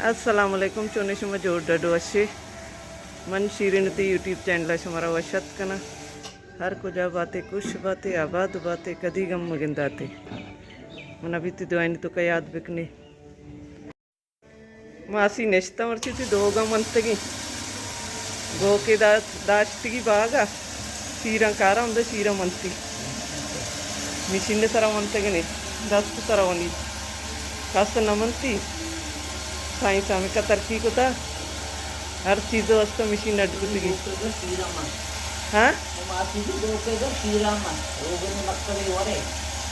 السلام علیکم، چونے شما؟ جوڑ ڈڈ وشے؟ من شیرین تی یوٹیوب چینل ءَ شمارا وش اتک کناں۔ ہر کجا باتے، خوش باتے، آباد باتے، کدی غم مگنداتے۔ من ابھی تی دعائیں تو کا یاد بکنے۔ ماسی نشتہ مرچی تی دوگا منتگیں۔ گوکے دا-، داشتگی باگا۔ شیراں کارا ہمدا شیراں منتی۔ مشین سرا منتگنے۔ دست سرا ونی۔ کس نہ منتی۔ سائنس ہمکا ترقی کتا۔ ہر چیزو است مشین اڈ کتگی۔ ہاں؟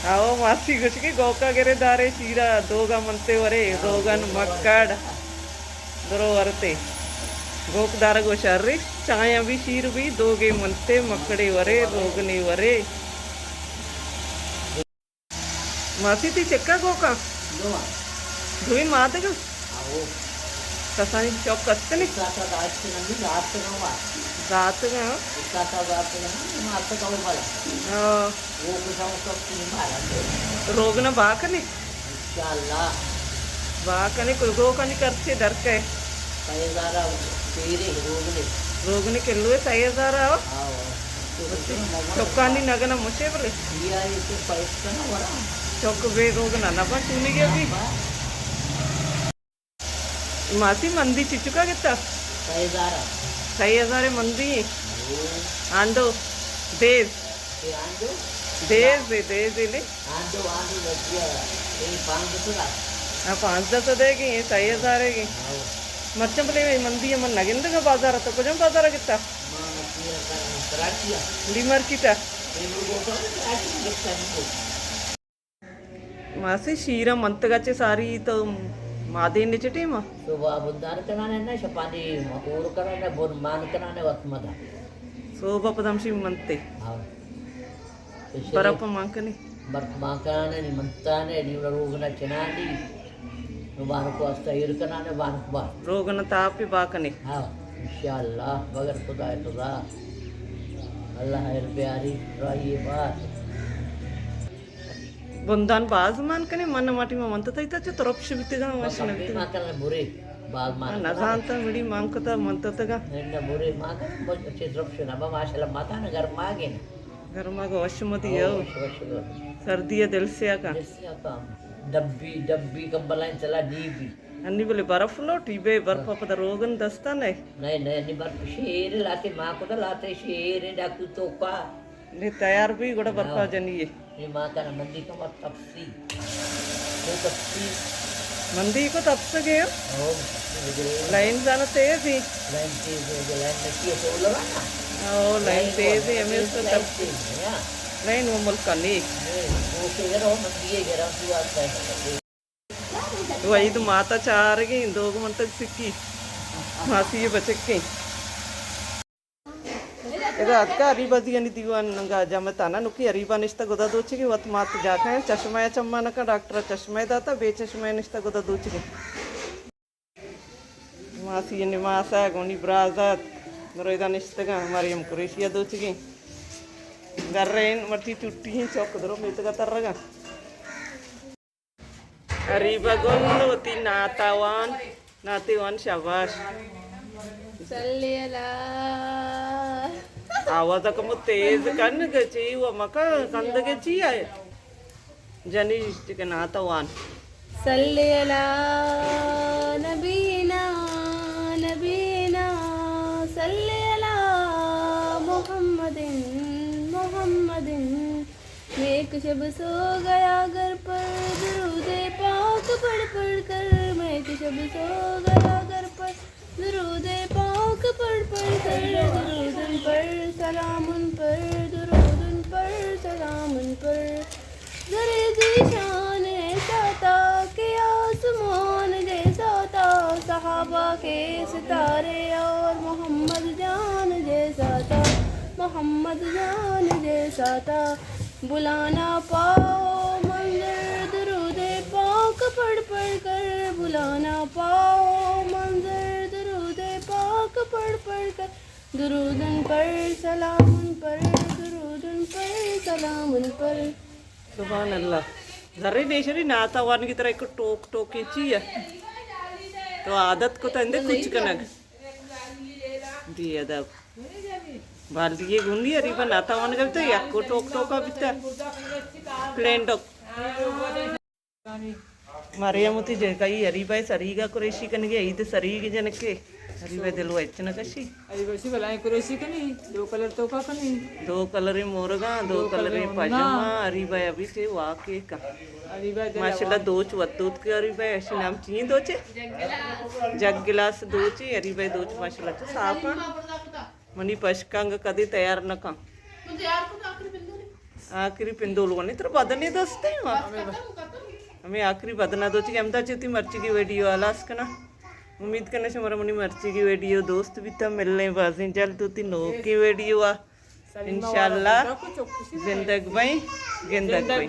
آو، ماسی گوشگی گوکا گرے دارے شیرا دوگا منتے ورے، روگن مکڑ درو ورتے۔ گوک دارگ و شر، چایاں بھی شیر بھی، دوگے منتے مکڑے ورے، روگنے ورے۔ ماسی تی چکا گوکا؟ دوئیں مادگا؟ کسانی چوک کستنی؟ داتگا؟ ہاں۔ روگنا با کنے؟ انشاءاللہ۔ با کنے، کوئی گو کنے کرچے در کئے؟ سئے ہزار ءَ پیرے روگنے۔ روگنے کلو ءَ سئے ہزار ءَ؟ آو۔ چکانی نگنا مشے بلے؟ چک بے روگنا نبا چونی گیا بھی۔ ماسی مندی چچکا گتا؟ سئے ہزار۔ سئے ہزار مندی۔ ہانڈو۔ دیز۔ دیز، دیز لے۔ ہاں، پانزدہ سد ہے کہ سئے ہزار ہے کہ۔ مرچاں بلے مندی من نگندگا بازار تو کجام بازار گتا؟ D market. ماسی شیرا منتگا چے ساری تو مادین نے چٹی ما؟ صبح بندان کنانے نہ، شپانی اور کنانے، بن مان کنانے وقت مدا۔ صبح پدمشی منتے۔ ہاں۔ برف مان کنے؟ برف مان کنانے، نی منتانے، نی روگنا چنانی۔ نو بانکو استا ایر کنانے، بانک با۔ روگنا تاپی با کنے؟ ہاں، انشاءاللہ، بغیر خدا خدا۔ اللہ خیر بیاری، راہی بات۔ بندان باز مان کنے، من ماٹی ما منت تئی تا چو ترپش بیتگا، وش نہ بیتگا۔ ما کنے برے، باز مان کنے۔ نزانتا مڑی مان کتا منت تگا۔ نہ، نہ، برے ما کنے، بس چے ترپش نہ، با ماشاءاللہ ماتا نہ گرما گے نہ۔ گرما گو وش مدی او۔ وش، وش گو۔ سردی دل سیا کا۔ دل سیا کا۔ ڈبی، ڈبی کمبلائیں چلا نی بی۔ انی بلے برف لوٹی بے، برف پدا روگن دستا نہ۔ نہ، نہ، انی برف شیر لاتے ما کتا لاتے شیر ڈاکو توکا۔ نی تیار بھی گڑا برفا جنی ہے۔ نی ما کنا مندی کما تپسی۔ نی تپسی۔ مندی کو تپسگے ہو؟ او، تپسی بجے۔ لائن زانا تیز ہی۔ لائن تیز ہے، جو لائن نکی ہے، سولر ہے نا؟ او، لائن لائن تیز ہے، وہ ہمیں اس کو لائن تپسی۔ تیز ہے، ہاں۔ لائن وہ ملک کا نہیں۔ نہیں، وہ کے گھر ہو، مندی ہے، گھر ہم تو آتا ہے۔ وحید ماتا چارگیں، دوگ منتگ سکی۔ ماسی بچکیں۔ ادا اتکا اریبا زیانی دیوان نگا جمع تانا، نکی اریبا نشتا گدا دوچگی، وت مات جاکا ہیں، چشمہ یا چما نکا، ڈاکٹر چشمہ داتا، بے چشمہ نشتا گدا دوچگی۔ ماسی نماسا گونی برازات، مرویدا نشتگا، مریم قریشی دوچگی۔ گرین مرچی چٹی ہیں، چوک درو میتگا ترگا۔ اریبہ گل وتی نعت ءَ وان، نعتے وان، شاباش۔ صلی اللہ۔ آواز ءَ کمو تیز کن گچی و مکن کندگے چی ہے؟ جنی کہ نعت ءَ وان۔ صلی اللہ نبینا، نبینا، صلی اللہ محمد، محمد۔ میں ایک شب سو گیا گھر پر، درود پاک پڑھ پڑھ کر۔ میں ایک شب سو گیا گھر پر، درود پاک پڑھ پڑھ کر۔ درود ان پر، سلام ان پر، درود ان پر، سلام ان پر۔ ذرے ذیشان ایسا تھا کہ آسمان جیسا تھا، صحابہ کے ستارے اور محمد جان جیسا تھا، محمد جان جیسا تھا۔ بلانا پاؤ منظر درود پاک پڑھ پڑھ کر، بلانا پاؤ منظر درود پاک پڑھ پڑھ کر، درود ان پر سلام ان پر، درود ان پر سلام ان پر۔ سبحان اللہ۔ زرے نیشری نعت وانگی ترا ایک ٹوک ٹوکیں چی ہے؟ تو عادت کتا اندے کچ کنگ۔ بے ادب۔ بالدی گونی اریبا ناتا ونگا بیتا، یکو ٹوک ٹوکا بیتا۔ پلین ٹوک۔ مریم وتی جنکائی اریبا سریگا قریشی کنگے، عید سریگ جنکے۔ اریبا دلو اچ نہ کشی۔ اریبا شی بلائیں قریشی کنی، دو کلر توکا کنی۔ دو کلریں مورگاں، دو دو کلریں کلریں پاجامہ، اریبا ابھی سے واقعی کا۔ اریبا دل ماشاءاللہ واقعی۔ دوچ ودوت کے اریبا، اشی نام چین دوچے؟ جگ گلاس دوچے، اریبا دوچ ماشاءاللہ تو صاف آں۔ منی پشکانگ کدی تیار نہ کن۔ آخری پندول ونی تر بدنی دوستے ہاں۔ ہمیں آخری بدنا دوچی ہمدا چتی مرچی کی ویڈیو آلاس کنا۔ امید کنا شمارا منی مرچی کی ویڈیو دوست بیتا، ملیں بازیں جلد ہوتی نوکی ویڈیو آ۔ انشاءاللہ۔ زندگ بئیں، گندگ بئیں۔